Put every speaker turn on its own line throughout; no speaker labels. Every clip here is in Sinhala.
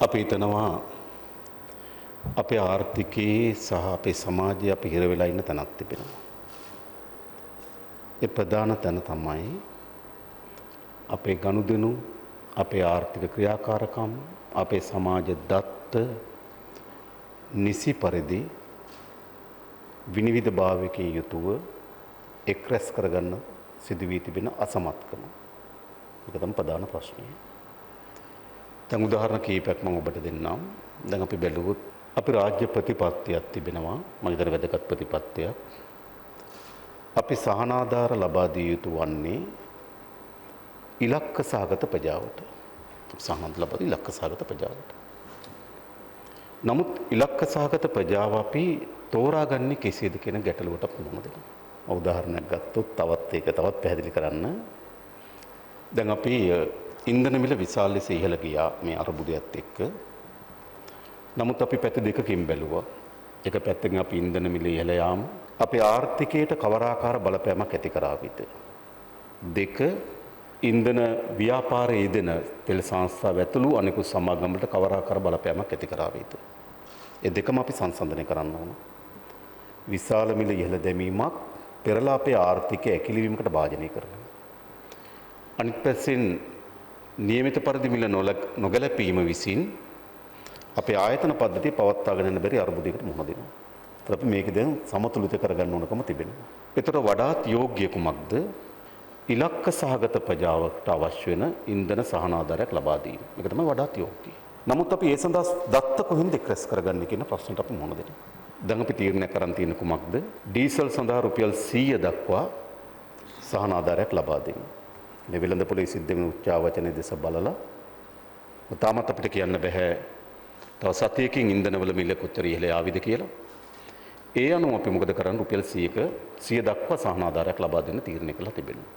අපි හිතනවා අපේ ආර්ථිකයේ සහ අපේ සමාජයේ අපි හිර වෙලා ඉන්න තැනක් තිබෙනවා. ඒ ප්‍රධාන තැන තමයි අපේ ගනුදෙනු, අපේ ආර්ථික ක්‍රියාකාරකම්, අපේ සමාජ දත්ත නිසි පරිදි විනිවිද භාවයකින් යුතුව එක් රැස් කරගන්න සිදු වී තිබෙන අසමත්කම. ඒක තමයි ප්‍රධාන ප්‍රශ්නය. දැන් උදාහරණ කීපයක් මම ඔබට දෙන්නම්. දැන් අපි බැලුවොත් අපි රාජ්‍ය ප්‍රතිපත්තියක් තිබෙනවා. මම හිතන වැදගත් ප්‍රතිපත්තියක්. අපි සහනාධාර ලබා දිය යුතු වන්නේ ඉලක්ක සහගත ප්‍රජාවට. සහනාධාර ලබා දී ඉලක්ක සහගත ප්‍රජාවට. නමුත් ඉලක්ක සහගත ප්‍රජාව අපි තෝරාගන්නේ කෙසේද කියන ගැටලුවට අපි මුහුණ දෙනවා. උදාහරණයක් ගත්තොත් තවත් ඒක තවත් පැහැදිලි කරන්න. දැන් අපි ඉන්ධන මිල විශාල ලෙස ඉහළ ගියා මේ අර්බුදයත් එක්ක. නමුත් අපි පැති දෙකකින් බැලුවා. එක පැත්තකින් අපි ඉන්ධන මිල ඉහළ යාම අපේ ආර්ථිකයට කවර ආකාර බලපෑමක් ඇති කරාවිද? දෙක, ඉන්ධන ව්‍යාපාරයේ යෙදෙන තෙල් සංස්ථාව ඇතුළු අනෙකුත් සමාගම් වලට කවර ආකාර බලපෑමක් ඇති කරාවිද? ඒ දෙකම අපි සංසන්දනය කරන්න ඕන. විශාල මිල ඉහළ දැමීමක් පෙරලා අපේ ආර්ථිකය ඇකිලිවීමකට භාජනය කරනවා. අනිත් පැත්තෙන් නියමිත පරිදි මිල නොගැලපීම විසින් අපේ ආයතන පද්ධතිය පවත්වාගෙන යන්න බැරි අර්බුදයකට මුහුණ දෙනවා. ඒතර අපි මේක දැන් සමතුලිත කරගන්න ඕනකම තිබෙනවා. ඒතර වඩාත් යෝග්‍ය කුමක්ද? ඉලක්ක සහගත ප්‍රජාවට අවශ්‍ය වෙන ඉන්ධන සහනාධාරයක් ලබා දීම. මේක තමයි වඩාත් යෝග්‍ය. නමුත් අපි ඒ සඳහා දත්ත කොහෙන්ද එක් රැස් කරගන්නේ කියන ප්‍රශ්නට අපි මුහුණ දෙනවා. දැන් අපි තීරණය කරන් තියෙන කුමක්ද? ඩීසල් සඳහා රුපියල් 100 දක්වා සහනාධාරයක් ලබා දෙන්න. මේ වෙළඳ පොළේ සිද්ධ වෙන උච්චාවචනය දෙස බලලා තාමත් අපිට කියන්න බැහැ තව සතියකින් ඉන්ධනවල මිල කොච්චර ඉහළ යාවිද කියලා. ඒ අනුව අපි මොකද කරන්නේ? රුපියල් 100 දක්වා සහනාධාරයක් ලබා දෙන්න තීරණය කළා තිබෙනවා.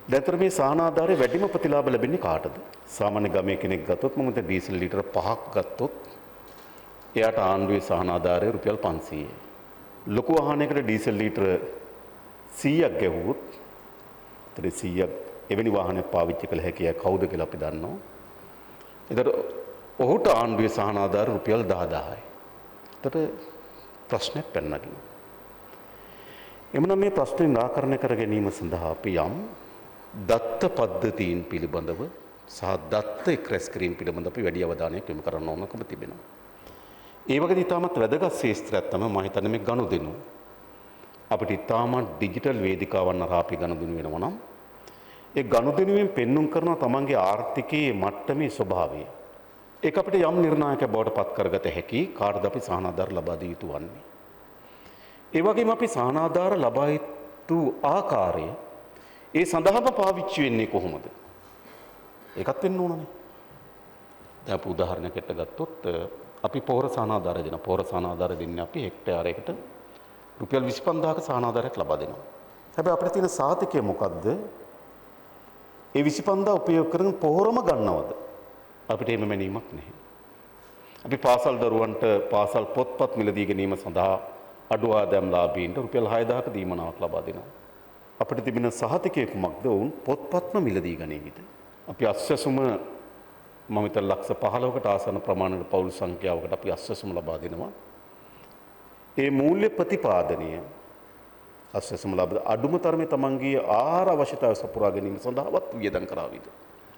දැන් අතර මේ සහනාධාරයේ වැඩිම ප්‍රතිලාභ ලැබෙන්නේ කාටද? සාමාන්‍ය ගමේ කෙනෙක් ගත්තොත් මම දැන් ඩීසල් ලීටර 5ක් ගත්තොත් එයාට ආණ්ඩුවේ සහනාධාරය රුපියල් 500යි. ලොකු වාහනයකට ඩීසල් ලීටර 100ක් ගැහුවොත් ඒතර 100ක් එවැනි වාහනයක් පාවිච්චි කළ හැකි අය කවුද කියලා අපි දන්නවා. ඒතර ඔහුට ආණ්ඩුවේ සහනාධාර රුපියල් 10000යි. ඒතර ප්‍රශ්නයක් පැන නගිනවා. එමනම් මේ ප්‍රශ්නේ නිරාකරණය කර ගැනීම සඳහා අපි යම් දත්ත පද්ධතීන් පිළිබඳව සහ දත්ත එක් රැස් කිරීම පිළිබඳව අපි වැඩි අවධානයක් යොමු කරන්න ඕනකම තිබෙනවා. ඒ වගේම ඉතාමත් වැදගත් ක්ෂේත්‍රයක් තමයි මම හිතන්නේ මේ ගනුදෙනු. අපිට ඉතාමත් ඩිජිටල් වේදිකාවන් හරහා අපි ගනුදෙනු වෙනවා නම් ඒ ගනුදෙනුවෙන් පෙන්눔 කරන තමන්ගේ ආර්ථිකයේ මට්ටමේ ස්වභාවය. ඒක අපිට යම් නිර්ණායක බවට පත් කරගත හැකි කාටද අපි සහනාධාර ලබා දිය යුතු වන්නේ. ඒ වගේම අපි සහනාධාර ලබා යුතු ආකාරය ඒ සඳහාම පාවිච්චි වෙන්නේ කොහොමද? ඒකත් වෙන්න ඕනනේ. දැන් අපි උදාහරණයකට ගත්තොත් අපි පොහොර සහනාධාර දෙනවා. පොහොර සහනාධාර දෙන්නේ අපි හෙක්ටයාරයකට රුපියල් 25000ක සහනාධාරයක් ලබා දෙනවා. හැබැයි අපිට තියෙන සාධකය මොකද්ද? ඒ 25000 උපයෝග කරගෙන පොහොරම ගන්නවද? අපිට එහෙම මැනීමක් නැහැ. අපි පාසල් දරුවන්ට පාසල් පොත්පත් මිලදී ගැනීම සඳහා අඩු ආදායම් ලාභීන්ට රුපියල් 6000ක දීමනාවක් ලබා දෙනවා. අපිට තිබෙන සහතිකය කුමක්ද? ඔවුන් පොත්පත්ම මිලදී ගනීවිද? අපි අස්වැසුම මම හිතන ලක්ෂ 15කට ආසන්න ප්‍රමාණයකට පවුල් සංඛ්‍යාවකට අපි අස්වැසුම ලබා දෙනවා. ඒ මූල්‍ය ප්‍රතිපාදනය අස්වැසුම ලබන අඩුම තරමේ තමන්ගේ ආහාර අවශ්‍යතාවය සපුරා ගැනීම සඳහාවත් වියදම් කරාවිද?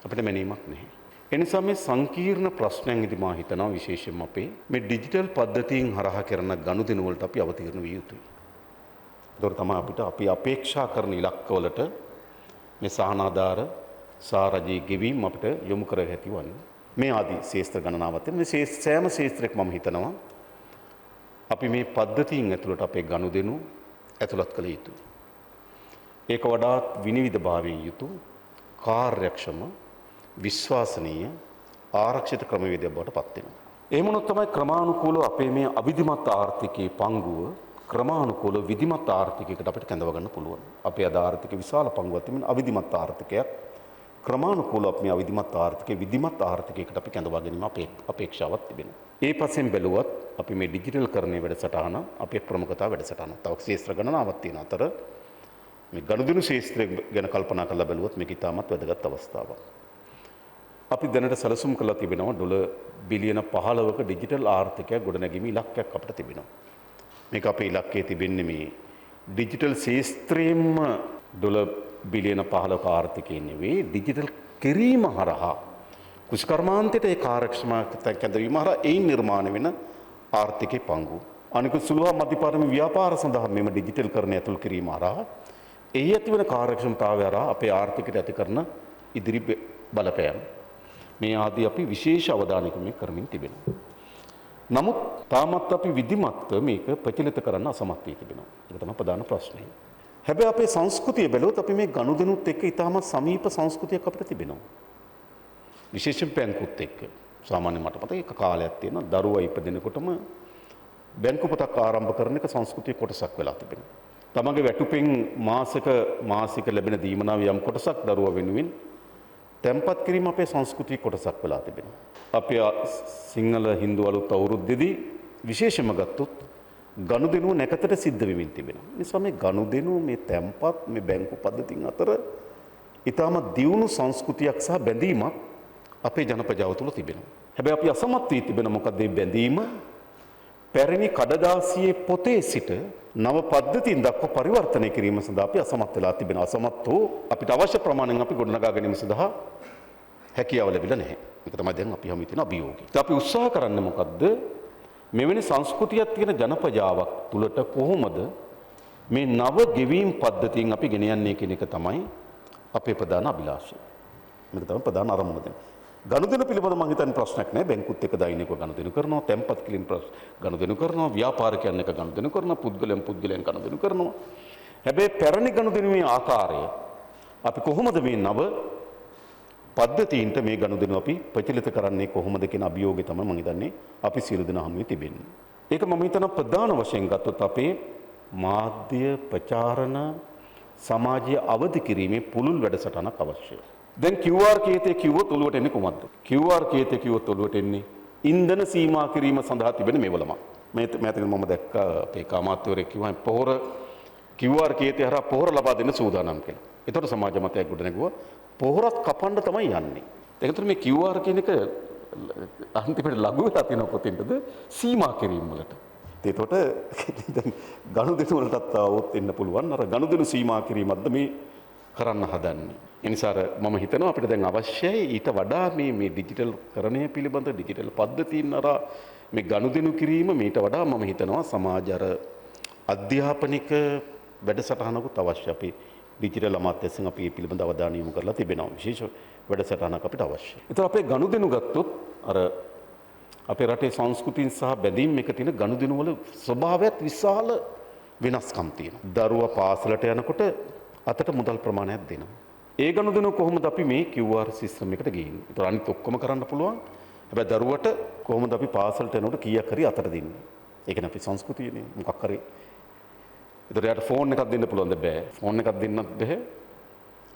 අපිට මැනීමක් නැහැ. එනිසා මේ සංකීර්ණ ප්‍රශ්නයන් ඉදි මා හිතනවා විශේෂයෙන්ම අපේ මේ ඩිජිටල් පද්ධතීන් හරහා කරන ගනුදෙනු වලට අපි අවතීර්ණ විය යුතුයි. ඒතකොට තමයි අපිට අපි අපේක්ෂා කරන ඉලක්කවලට මේ සහනාධාර සහ රජයේ ගෙවීම් අපිට යොමු කර හැකි වන්නේ. මේ ආදී ශේෂ්ත්‍ර ගණනාවක් තියෙනවා. මේ සෑම ශේෂ්ත්‍රයක් මම හිතනවා අපි මේ පද්ධතීන් ඇතුළට අපේ ගනුදෙනු ඇතුළත් කළ යුතුයි. ඒක වඩාත් විනිවිද භාවයෙන් යුතු කාර්යක්ෂම විශ්වාසනීය ආරක්ෂිත ක්‍රමවේදයක් බවට පත් වෙනවා. එහෙම වුණොත් තමයි ක්‍රමානුකූලව අපේ මේ අවිධිමත් ආර්ථිකයේ පංගුව ක්‍රමානුකූලව විධිමත් ආර්ථිකයකට අපිට කැඳව ගන්න පුළුවන්. අපේ අද ආර්ථික විශාල පංගුවක් තිබෙන අවිධිමත් ආර්ථිකයක් ක්‍රමානුකූලව අපි මේ අවිධිමත් ආර්ථිකයේ විධිමත් ආර්ථිකයකට අපි කැඳවා ගැනීම අපේ අපේක්ෂාවක් තිබෙනවා. ඒ පසෙන් බැලුවත් අපි මේ ඩිජිටල් කරණයේ වැඩසටහන අපේ ප්‍රමුඛතා වැඩසටහන. තව ක්ෂේත්‍ර ගණනාවක් තියෙන අතර මේ ගනුදෙනු ක්ෂේත්‍රය ගැන කල්පනා කරලා බැලුවොත් මේක ඉතාමත් වැදගත් අවස්ථාවක්. අපි දැනට සැලසුම් කරලා තිබෙනවා ඩොලර් බිලියන 15ක ඩිජිටල් ආර්ථිකයක් ගොඩනැගීමේ ඉලක්කයක් අපිට තිබෙනවා. මේක අපේ ඉලක්කයේ තිබෙන්නේ මේ ඩිජිටල් ශාස්ත්‍රයෙන්ම ඩොලර් බිලියන 15ක ආර්ථිකය නෙවෙයි, ඩිජිටල් කිරීම හරහා කෘෂිකර්මාන්තයට ඒ කාර්යක්ෂමතාවය කැඳවීම හරහා එයින් නිර්මාණය වෙන ආර්ථිකයේ පංගු. අනිකුත් සුළු හා මධ්‍යපරිම ව්‍යාපාර සඳහා මෙම ඩිජිටල් කරණය ඇතුල් කිරීම හරහා එහි ඇතිවන කාර්යක්ෂමතාවය හරහා අපේ ආර්ථිකයට ඇති කරන ඉදිරි බලපෑම් මේ ආදී අපි විශේෂ අවධානයක මේ කරමින් තිබෙනවා. නමුත් තාමත් අපි විධිමත්ව මේක ප්‍රචලිත කරන්න අසමත් වී තිබෙනවා. ඒක තමයි ප්‍රධාන ප්‍රශ්නය. හැබැයි අපේ සංස්කෘතිය බැලුවොත් අපි මේ ගනුදෙනුත් එක්ක ඉතාමත් සමීප සංස්කෘතියක් අපිට තිබෙනවා. විශේෂයෙන් බැංකුත් එක්ක. සාමාන්‍ය මට මතක එක කාලයක් තියෙනවා දරුවා ඉපදෙනකොටම බැංකු පොතක් ආරම්භ කරන එක සංස්කෘතියේ කොටසක් වෙලා තිබෙනවා. තමන්ගේ වැටුපෙන් මාසික ලැබෙන දීමනාව යම් කොටසක් දරුවා වෙනුවෙන් තැන්පත් කිරීම අපේ සංස්කෘතියේ කොටසක් වෙලා තිබෙනවා. අපේ සිංහල හින්දු අලුත් අවුරුද්දේදී විශේෂම ගත්තොත් ගනුදෙනුව නැකතට සිද්ධ වෙමින් තිබෙනවා. ඒ නිසා මේ ගනුදෙනුව, මේ තැන්පත්, මේ බැංකු පද්ධතීන් අතර ඉතාම දියුණු සංස්කෘතියක් සහ බැඳීමක් අපේ ජන ප්‍රජාව තුළ තිබෙනවා. හැබැයි අපි අසමත් වී තිබෙන මොකද මේ බැඳීම පැරණි කඩදාසියේ පොතේ සිට නව පද්ධතීන් දක්වා පරිවර්තනය කිරීම සඳහා අපි අසමත් වෙලා තිබෙනවා. අසමත් වූ අපිට අවශ්‍ය ප්‍රමාණයෙන් අපි ගොඩනගා ගැනීම සඳහා හැකියාව ලැබිලා නැහැ. මේක තමයි දැන් අපි හැම තියෙන අභියෝගය. ඉතින් අපි උත්සාහ කරන්නේ මොකද්ද? මෙවැනි සංස්කෘතියක් තියෙන ජන ප්‍රජාවක් තුළට කොහොමද මේ නව ගෙවීම් පද්ධතීන් අපි ගෙන යන්නේ කියන එක තමයි අපේ ප්‍රධාන අභිලාෂය. මේක තමයි ප්‍රධාන අරමුණ දැන්. ගනුදෙනු පිළිබඳ මං හිතන්නේ ප්‍රශ්නයක් නෑ. බැංකුත් එක්ක දෛනිකව ගනුදෙනු කරනවා, තැන්පත් කිරීම ගනුදෙනු කරනවා, ව්‍යාපාරිකයන් එක්ක ගනුදෙනු කරනවා, පුද්ගලයන් ගනුදෙනු කරනවා. හැබැයි පැරණි ගනුදෙනුවේ ආකාරය අපි කොහොමද මේ නව පද්ධතීන්ට මේ ගනුදෙනු අපි ප්‍රචලිත කරන්නේ කොහොමද කියන අභියෝගය තමයි මං හිතන්නේ අපි සියලු දෙනා හමුවේ තිබෙන්නේ. ඒක මම හිතන ප්‍රධාන වශයෙන් ගත්තොත් අපේ මාධ්‍ය ප්‍රචාරණ සමාජය අවදි කිරීමේ පුළුල් වැඩසටහනක් අවශ්‍යයි. දැන් QR කේතය කිව්වොත් ඔළුවට එන්නේ කොහොමද? QR කේතය කිව්වොත් ඔළුවට එන්නේ ඉන්ධන සීමා කිරීම සඳහා තිබෙන මෙවලමක්. මේ මෑතක මම දැක්කා අපේ කාමාත්‍යවරයෙක් කිව්වා පොහොර QR කේතය හරහා පොහොර ලබා දෙන්න සූදානම් කියලා. ඒතකොට සමාජ මතයක් ගොඩ නැගුවා පොහොරත් කපන්න තමයි යන්නේ. ඒකතර මේ QR කියන එක අන්තිමට ලඝු වෙලා තියෙන කොතෙන්ද සීමා කිරීම වලට. ඒතකොට දැන් ගනුදෙනු වලටත් ආවොත් එන්න පුළුවන්. අර ගනුදෙනු සීමා කිරීමක්ද මේ කරන්න හදන්නේ. ඒ නිසා අර මම හිතනවා අපිට දැන් අවශ්‍යයි ඊට වඩා මේ ඩිජිටල් කරණය පිළිබඳ ඩිජිටල් පද්ධතීන් අර මේ ගනුදෙනු කිරීම මීට වඩා මම හිතනවා සමාජ අර අධ්‍යාපනික වැඩසටහනකුත් අවශ්‍යයි. අපි ඩිජිටල් අමාත්‍යංශයෙන් අපි මේ පිළිබඳ අවධානය යොමු කරලා තිබෙනවා. විශේෂ වැඩසටහනක් අපිට අවශ්‍යයි. ඒතර අපේ ගනුදෙනු ගත්තොත් අර අපේ රටේ සංස්කෘතින් සහ බැඳීම් එක තියෙන ගනුදෙනු වල ස්වභාවයත් විශාල වෙනස්කම් තියෙනවා. දරුවා පාසලට යනකොට අතට මුදල් ප්‍රමාණයක් දෙනවා. ඒ ගනුදෙනු කොහොමද අපි මේ QR system එකට ගේන්නේ? ඒතර අනිත් ඔක්කොම කරන්න පුළුවන්. හැබැයි දරුවට කොහොමද අපි පාසලට යනකොට කීයක් හරි අතට දෙන්නේ? ඒ කියන්නේ අපි සංස්කෘතියනේ මොකක් හරි. ඒතර එයාට ෆෝන් එකක් දෙන්න පුළුවන්ද? බෑ. ෆෝන් එකක් දෙන්නත් බෑ.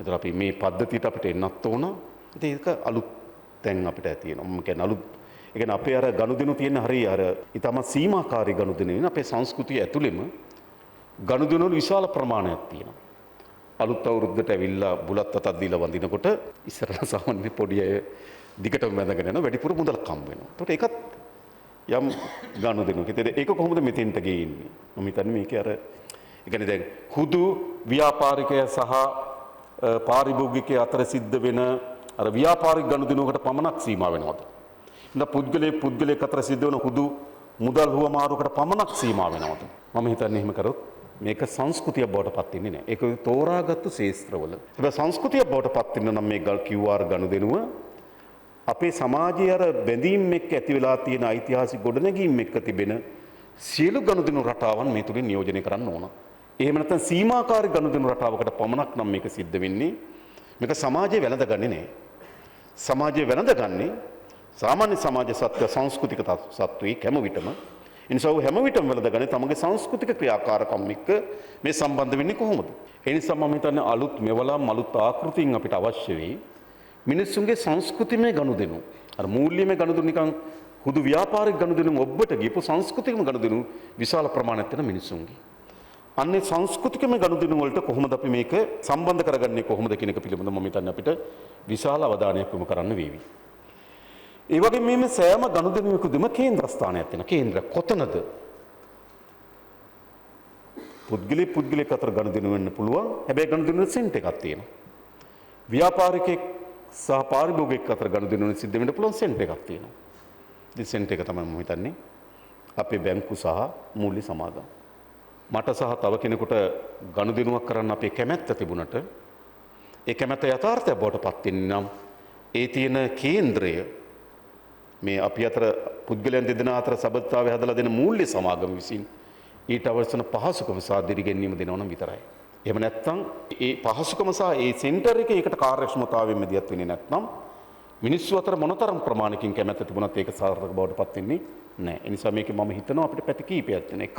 ඒතර අපි මේ පද්ධතියට අපිට එන්නත් ඕන. ඉතින් ඒක අලුත් තැන් අපිට ඇති වෙනවා. මම කියන්නේ අලුත්, ඒ කියන්නේ අපේ අර ගනුදෙනු තියෙන හරිය අර ඊටම සීමාකාරී ගනුදෙනු වෙන අපේ සංස්කෘතිය ඇතුළෙම ගනුදෙනු වල විශාල ප්‍රමාණයක් තියෙනවා. අලුත් අවුරුද්දට ඇවිල්ලා බුලත් අතක් දීලා වඳිනකොට ඉස්සරහ සාමාන්‍ය පොඩි අය දිගටම වැඳගෙන යනවා, වැඩිපුර මුදලක් හම්බ වෙනවා. ඒතකොට ඒකත් යම් ගනුදෙනුවක්. ඉතින් ඒක කොහොමද මෙතෙන්ට ගේන්නේ? මම හිතන්නේ මේකේ අර ඒ කියන්නේ දැන් හුදු ව්‍යාපාරිකය සහ පාරිභෝගිකය අතර සිද්ධ වෙන අර ව්‍යාපාරික ගනුදෙනුවකට පමණක් සීමා වෙනවද? නැත්නම් පුද්ගලයෙක් අතර සිද්ධ වෙන හුදු මුදල් හුවමාරුවකට පමණක් සීමා වෙනවද? මම හිතන්නේ එහෙම කරොත් මේක සංස්කෘතියක් බවට පත් වෙන්නේ නැහැ. ඒක තෝරාගත්තු ශේත්‍රවල. හැබැයි සංස්කෘතියක් බවට පත් වෙන්න නම් මේ QR ගනුදෙනුව අපේ සමාජයේ අර බැඳීම් එක්ක ඇති වෙලා තියෙන ඓතිහාසික ගොඩනැගීම් එක්ක තිබෙන සියලු ගනුදෙනු රටාවන් මේ තුලින් නියෝජනය කරන්න ඕන. එහෙම නැත්නම් සීමාකාරී ගනුදෙනු රටාවකට පමණක් නම් මේක සිද්ධ වෙන්නේ. මේක සමාජයේ වැළඳගන්නේ නැහැ. සමාජයේ වැළඳගන්නේ සාමාන්‍ය සමාජ සත්‍ය සංස්කෘතික සත්වයේ හැම විටම. ඒ නිසා ඔහු හැම විටම වැළඳගන්නේ තමගේ සංස්කෘතික ක්‍රියාකාරකම් එක්ක මේ සම්බන්ධ වෙන්නේ කොහොමද? ඒ නිසා මම හිතන්නේ අලුත් මෙවලම් අලුත් ආකෘතීන් අපිට අවශ්‍ය වෙයි. මිනිස්සුන්ගේ සංස්කෘතිමය ගනුදෙනු. අර මූල්‍යමය ගනුදෙනු නිකන් හුදු ව්‍යාපාරික ගනුදෙනු ඔබට ගියපු සංස්කෘතිකම ගනුදෙනු විශාල ප්‍රමාණයක් තියෙන මිනිස්සුන්ගේ. අන්නේ සංස්කෘතිකම ගනුදෙනු වලට කොහොමද අපි මේක සම්බන්ධ කරගන්නේ කොහොමද කියන එක පිළිබඳව මම හිතන්නේ අපිට විශාල අවධානයක් යොමු කරන්න වේවි. ඒ වගේම මේ සෑම ගනුදෙනුවකදීම කේන්ද්‍රස්ථානයක් තියෙනවා. කේන්ද්‍ර කොතනද? පුද්ගලෙක් පුද්ගලෙක් අතර ගනුදෙනු වෙන්න පුළුවන්. හැබැයි ගනුදෙනුවේ සෙන්ට් එකක් තියෙනවා. ව්‍යාපාරිකයෙක් සහ පාරිභෝගිකයෙක් අතර ගනුදෙනු සිද්ධ වෙන්න පුළුවන් සෙන්ට් එකක් තියෙනවා. ඉතින් සෙන්ට් එක තමයි මම හිතන්නේ අපේ බැංකු සහ මූල්‍ය සමාගම්. මට සහ තව කෙනෙකුට ගනුදෙනුවක් කරන්න අපේ කැමැත්ත තිබුණට ඒ කැමැත්ත යථාර්ථයක් බවට පත් වෙන්නේ නම් ඒ තියෙන කේන්ද්‍රය මේ අපි අතර පුද්ගලයන් දෙදෙනා අතර සබඳතාවය හදලා දෙන මූල්‍ය සමාගම විසින් ඊට අවශ්‍ය වන පහසුකම සහ දිරිගැන්වීම දෙනවා නම් විතරයි. එහෙම නැත්නම් ඒ පහසුකම සහ ඒ සෙන්ටර් එකේ ඒකට කාර්යක්ෂමතාවයෙන් මැදිහත් වෙන්නේ නැත්නම් මිනිස්සු අතර මොනතරම් ප්‍රමාණයකින් කැමැත්ත තිබුණත් ඒක සාර්ථක බවට පත් වෙන්නේ නැහැ. ඒ නිසා මේකේ මම හිතනවා අපිට පැති කීපයක් තියෙන. එකක්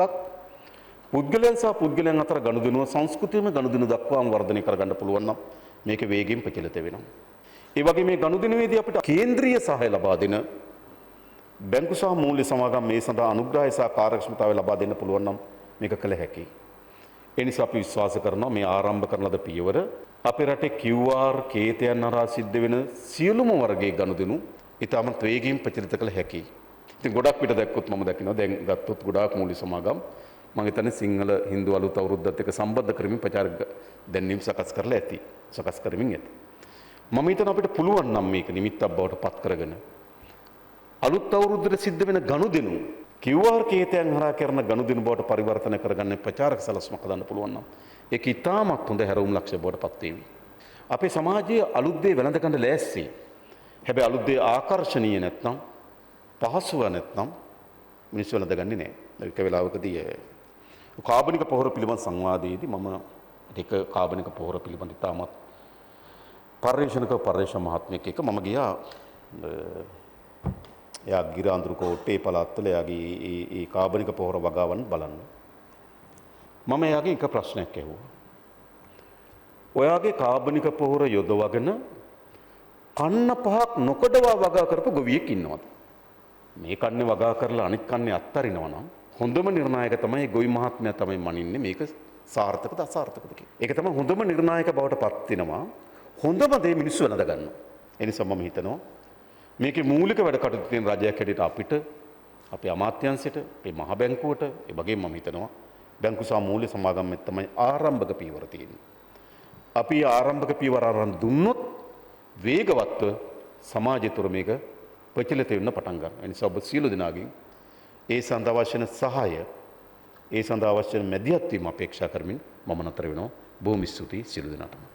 පුද්ගලයන් සහ පුද්ගලයන් අතර ගනුදෙනුව සංස්කෘතියම ගනුදෙනු දක්වාම වර්ධනය කරගන්න පුළුවන් නම් මේක වේගයෙන් ප්‍රචලිත වෙනවා. ඒ වගේ මේ ගනුදෙනුවේදී අපිට කේන්ද්‍රීය සහාය ලබා දෙන බැංකු සහ මූල්‍ය සමාගම් මේ සඳහා අනුග්‍රහය සහ කාර්යක්ෂමතාවය ලබා දෙන්න පුළුවන් නම් මේක කළ හැකියි. ඒ නිසා අපි විශ්වාස කරනවා මේ ආරම්භ කරන ලද පියවර අපේ රටේ QR කේතයන් හරහා සිද්ධ වෙන සියලුම වර්ගයේ ගනුදෙනු ඉතාමත් වේගයෙන් ප්‍රචලිත කළ හැකියි. ඉතින් ගොඩක් පිට දැක්කොත් මම දකිනවා දැන් ගත්තොත් ගොඩාක් මූල්‍ය සමාගම් මම හිතන්නේ සිංහල හින්දු අලුත් අවුරුද්දත් එක්ක සම්බන්ධ කරමින් ප්‍රචාරක දැන්වීම් සකස් කරලා ඇති. සකස් කරමින් ඇති. මම හිතනවා අපිට පුළුවන් නම් මේක නිමිත්තක් බවට පත් කරගෙන අලුත් අවුරුද්දට සිද්ධ වෙන ගනුදෙනු QR කේතයන් හරහා කරන ගනුදෙනු බවට පරිවර්තන කරගන්න ප්‍රචාරක සැලැස්මක් හදන්න පුළුවන් නම් ඒක ඉතාමත් හොඳ හැරවුම් ලක්ෂ්‍ය බවට පත් වේවි. අපේ සමාජයේ අලුත් දේ වැළඳ ගන්න ලෑස්ති. හැබැයි අලුත් දේ ආකර්ෂණීය නැත්නම් පහසුව නැත්නම් මිනිස්සු වැළඳගන්නේ නැහැ. එක වෙලාවකදී කාබනික පොහොර පිළිබඳ සංවාදයේදී මම එක කාබනික පොහොර පිළිබඳ ඉතාමත් පර්යේෂණක පර්යේෂණ මහත්මයෙක් එක්ක මම ගියා. එයා ගිරාඳුරු කෝට්ටේ පළාත්වල එයාගේ ඒ ඒ කාබනික පොහොර වගාවන් බලන්න. මම එයාගෙන් එක ප්‍රශ්නයක් ඇහුවා. ඔයාගේ කාබනික පොහොර යොදවගෙන කන්න පහක් නොකඩවා වගා කරපු ගොවියෙක් ඉන්නවද? මේ කන්නේ වගා කරලා අනිත් කන්නේ අත්තරිනවා නම් හොඳම නිර්ණායක තමයි ගොවි මහත්මයා තමයි මනින්නේ මේක සාර්ථකද අසාර්ථකද කියලා. ඒක තමයි හොඳම නිර්ණායක බවට පත් වෙනවා. හොඳම දේ මිනිස්සු වැළඳ ගන්නවා. ඒ නිසා මම හිතනවා මේකේ මූලික වැඩ කටයුතු තියෙන රජයක් හැටියට අපිට අපේ අමාත්‍යාංශයට, අපේ මහ බැංකුවට, ඒ වගේම මම හිතනවා බැංකු සහ මූල්‍ය සමාගම් එක්ක තමයි ආරම්භක පියවර තියෙන්නේ. අපි ආරම්භක පියවර අරන් දුන්නොත් වේගවත්ව සමාජය තුළ මේක ප්‍රචලිත වෙන්න පටන් ගන්නවා. ඒ නිසා ඔබ සියලු දෙනාගෙන් ඒ සඳහා අවශ්‍ය වෙන සහාය, ඒ සඳහා අවශ්‍ය වෙන මැදිහත් වීම අපේක්ෂා කරමින් මම නතර වෙනවා. බොහොම ස්තුතියි සියලු දෙනාටම.